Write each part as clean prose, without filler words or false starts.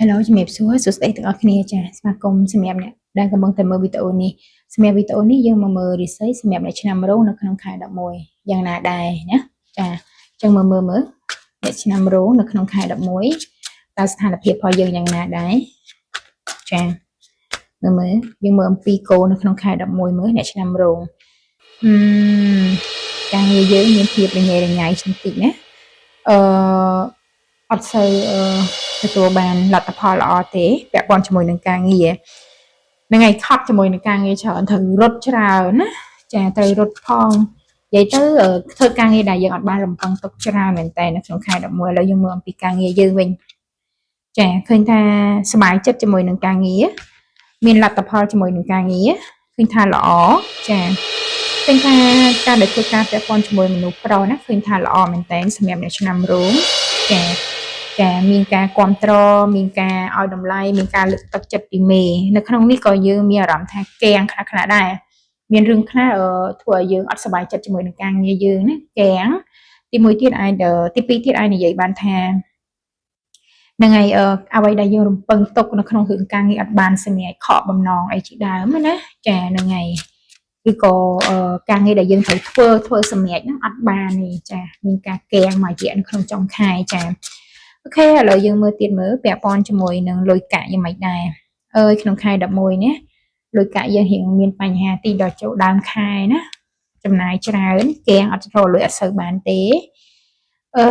Hello ជំរាបសួរសួស្តីទាំងអស់គ្នាចាស្វាគមន៍សម្រាប់អ្នកដែលកំពុងតែមើលវីដេអូនេះសម្រាប់វីដេអូនេះយើងមកមើល research សម្រាប់អ្នកឆ្នាំរោងនៅក្នុងខែ11យ៉ាងណាដែរណាចាអញ្ចឹងមើលមើលមើលអ្នកឆ្នាំរោងនៅក្នុងខែ11តើស្ថានភាពរបស់យើងយ៉ាងណាដែរចាមើលមើលយើងមើលអំពីគោនៅក្នុងខែ11មើលអ្នកឆ្នាំរោងអឺការងារយើងមានភាពរញ៉េរញ៉ៃបន្តិចណាអឺអត់សូវអឺទទួលបានលទ្ធផលល្អទេពាក់ព័ន្ធជាមួយនឹងការងារហ្នឹងហើយខត់ជាមួយនឹងការងារច្រើនត្រូវរត់ច្រើនណាចាត្រូវរត់ផងនិយាយទៅធ្វើការងារដែលយើងអត់បានរំពឹងទុកច្រើនមែនតើនៅក្នុងខែ11ឥឡូវយើងមើលអំពីការងារយើងវិញចាឃើញថាសប្បាយចិត្តជាមួយនឹងការងារមានលទ្ធផលជាមួយនឹងការងារឃើញថាល្អចាឃើញថាការដែលធ្វើការពាក់ព័ន្ធជាមួយមនុស្សប្រុសណាឃើញថាល្អមែនតើសម្រាប់អ្នកឆ្នាំរោងចាចាមានការគ្រប់គ្រងមានការឲ្យតម្លៃមានការលើកទឹកចិត្តពីមេនៅក្នុងនេះក៏យើងមានអារម្មណ៍ថាកៀងខ្លះខ្លះដែរមានរឿងខ្លះធ្វើឲ្យយើងអត់សប្បាយចិត្តជាមួយនឹងការងារយើងណាកៀងទីមួយទៀតអាចទីពីរទៀតអាចនិយាយបានថាហ្នឹងហើយអ្វីដែលយើងរំពឹងទុកនៅក្នុងរឿងការងារអត់បានសម្រេចខកបំណងអីជាដើមណាចាហ្នឹងហើយឬក៏ការងារដែលយើងត្រូវធ្វើធ្វើសម្រេចហ្នឹងអត់បានទេចាមានការកៀងមួយរយៈនៅក្នុងចុងខែចា OK ឥឡូវយើងមើលទៀតមើលពាក់ព័ន្ធជាមួយនឹងលុយកាក់យ៉ាងម៉េចដែរអើយក្នុងខែ11នេះលុយកាក់យើងរៀងមានបញ្ហាទីដល់ចូលដើមខែណាចំណាយច្រើនកៀងអត់រកលុយអត់សូវបានទេអឺ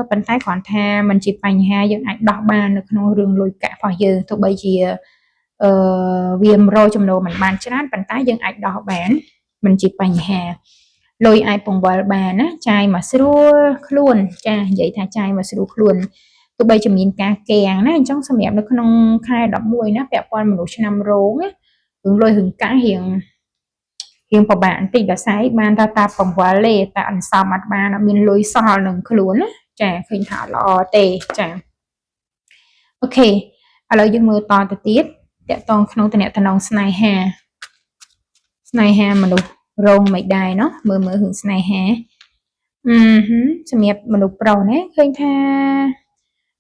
ប៉ុន្តែគ្រាន់ថាมันជាបញ្ហាយើងអាចដោះបាននៅក្នុងរឿងលុយកាក់របស់យើងទោះបីជាអឺវាមរចំណូលមិនបានច្រើនប៉ុន្តែយើងអាចដោះបានมันជាបញ្ហាលុយអាចពង្វិលបានណាចាយមកស្រួលខ្លួនចានិយាយថាចាយមកស្រួលខ្លួនទោះបីជាមានការកៀងណាអញ្ចឹងសម្រាប់នៅក្នុងខែ11ណាពាក់ព័ន្ធមនុស្សឆ្នាំរោងណារឿងលុយរឿងកាក់រៀងរៀងពិបាកបន្តិចដល់ស្អែកបានថាតាពង្វិលទេតែអន្សំអត់បានអត់មានលុយសល់នឹងខ្លួនណាចាឃើញថាអត់ល្អទេចា OK ឥឡូវយើងមើលតទៅទៀតតកតងក្នុងតំណតំណងស្នេហាស្នេហាមនុស្សរោងមិនដែរណោះមើលមើលរឿងស្នេហាអឺសម្រាប់មនុស្សប្រុសណាឃើញថា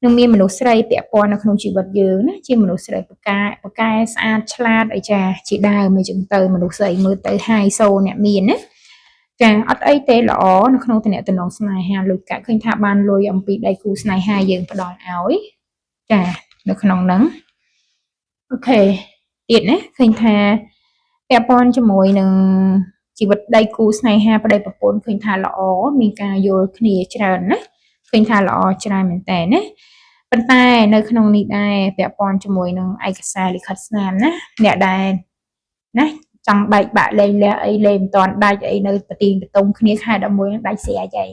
នឹងមានមនុស្សស្រីពាក់ព័ន្ធនៅក្នុងជីវិតយើងណាជាមនុស្សស្រីពូកែពូកែស្អាតឆ្លាតអីចាជាដើមអីចឹងទៅមនុស្សស្រីមើលទៅ high so អ្នកមានណាចាអត់អីទេល្អនៅក្នុងតំណតំណងស្នេហាលុយកាក់ឃើញថាបានលុយអំពីដៃគូស្នេហាយើងផ្ដល់ឲ្យចានៅក្នុងហ្នឹង OK ទៀតណាឃើញថាពាក់ព័ន្ធជាមួយនឹងជីវិតដៃគូស្នេហាប្តីប្រពន្ធឃើញថាល្អមានការយល់គ្នាច្រើនណាឃើញថាល្អច្រើនមែនតើណាប៉ុន្តែនៅក្នុងនេះដែរពាក់ព័ន្ធជាមួយនឹងឯកសារលិខិតស្នាមណាអ្នកដែលណាចង់បែកបាក់លែងលះអីលេងមិនតាន់ដាច់អីនៅប្រទីងបតុងគ្នាខែ11នឹងដាច់ស្រេចអី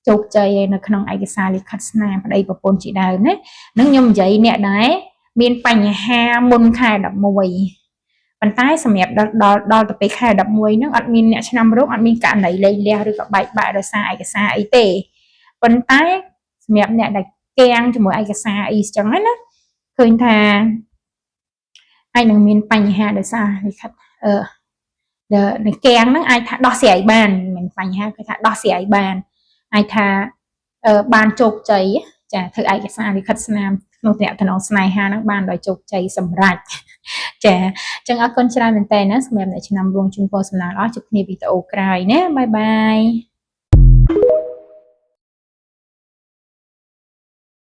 ជោគជ័យឯនៅក្នុងឯកសារលិខិតស្នាមប្តីប្រពន្ធជាដើមណានឹងខ្ញុំនិយាយអ្នកដែរមានបញ្ហាមុនខែ11ប៉ុន្តែសម្រាប់ដល់ដល់ដល់ទៅពេលខែ11ហ្នឹងអត់មានអ្នកឆ្នាំរោងអត់មានករណីលែងលះឬក៏បែកបាក់ដោយសារឯកសារអីទេប៉ុន្តែសម្រាប់អ្នកដែលកៀងជាមួយឯកសារអីចឹងណាឃើញថាអាចនឹងមានបញ្ហាដោយសារលិខិតអឺនៅកៀងហ្នឹងអាចថាដោះស្រាយបានមិនបញ្ហាគឺថាដោះស្រាយបានអាចថាបានជោគជ័យចាធ្វើឯកសារលិខិតស្នាមក្នុងតំណស្នេហាហ្នឹងបានដោយជោគជ័យសម្រេចចាអញ្ចឹងអរគុណច្រើនមែនតើណាសម្រាប់អ្នកឆ្នាំរោងជូនពរសំណាងល្អជួបគ្នាវីដេអូក្រោយណា bye bye.